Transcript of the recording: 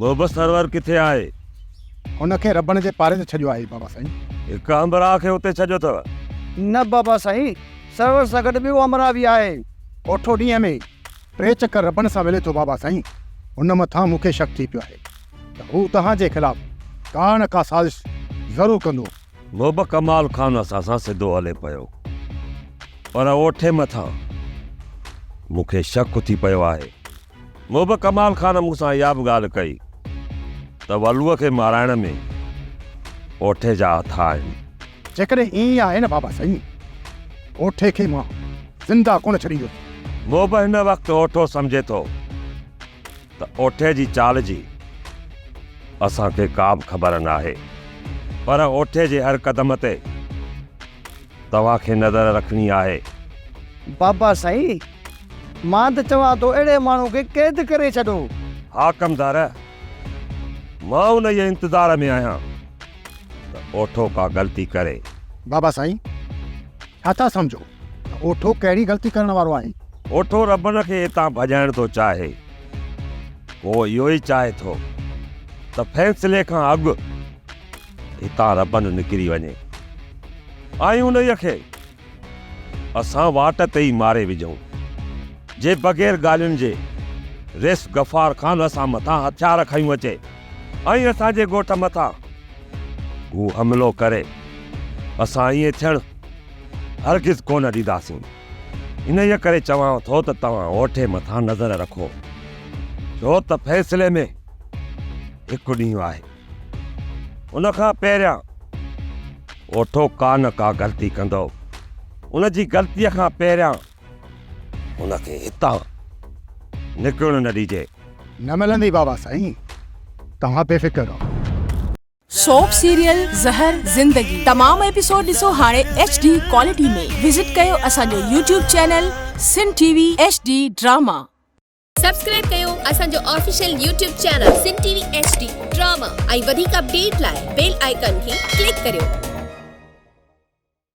محب سرور ڪٿي آهي؟ هن کي ربن جي پاري تي ڇڏيو آهي بابا سائين. هڪ همراهه کي اتي ڇڏيو اٿو؟ نه بابا سائين، سرور سان گڏ ٻيو همراهه به آهي. اوٺو ڏينهن ۾ ٽي چڪر ربن سان ملي ٿو بابا سائين. هن مٿان مون کي شڪ ٿي پيو آهي ته هو توهان جي خلاف ڪا نه ڪا سازش ضرور ڪندو. محب ڪمال خان اسان سان سڌو هلي پيو پر اوٺي مٿان مون کي شڪ ٿي پيو آهي. محب ڪمال خان مون سان اها به ڳالهه ڪئي ته ولوء کي مارائڻ ۾ اوٺي جا هٿ آهن. جيڪڏهن ائين ئي آهي نه بابا سائين، اوٺي کي مان زنده ڪونه ڇڏيندس. محب هن وقت اوٺو سمجهي ٿو ته اوٺي جي چال جي اسان کي ڪا به خبر ناهي پر اوٺي جي هر قدم تي توهان کي نظر رکڻي آهي. بابا سائين، مان ته چوان ٿو اهڙي ماڻهو کي قيد ڪري ڇڏو. ها ڪمدار، مان انهيء انتظار ۾ آهيان ته اوٺو ڪا غلطي ڪري. بابا سائين، ڇا ٿا سمجهو ته اوٺو ڪهڙي غلطي ڪرڻ وارو آهي؟ اوٺو ربن کي هتان ڀڄائڻ ٿو چاهي. هو اهو ئي چاهي ٿو ته فيصلي کان اڳ هتان ربن نڪري وڃي ۽ انهيء کي اسان واٽ تي ئي ماري وجهون. جي بغير ڳالهين جي ريس غفار خان اسان مٿان هٿيار کنيون اچي ۽ اسان جي ڳوٺ مٿان هو حملو ڪري، اسان ائين ٿيڻ هرگز ڪونه ڏينداسين. انهيء ڪري چوانء ٿو ته توهان اوٺي مٿان نظر رکو، ڇو ته فيصلي ۾ هڪ ڏينهن آهي. ان کان پهريان اوٺو ڪا نه ڪا غلطي ڪندو. ان جي غلطيء کان پهريان هن کي هتان نڪرڻ نه ڏجي. نه ملندي بابا سائين، توهان بي فڪر رهو. سوپ سيريل زهر زندگي تمام ايپيسوڊ ڏسو هاڻي ايڇ ڊي ڪوالٽي ۾ وزٽ ڪيو اسان جو YouTube channel Sindh T V H D drama. Subscribe ڪيو اسان جو official YouTube channel Sindh T V H D drama ۽ وڌيڪ اپڊيٽ لاء بيل آئيڪان کي ڪلڪ ڪريو.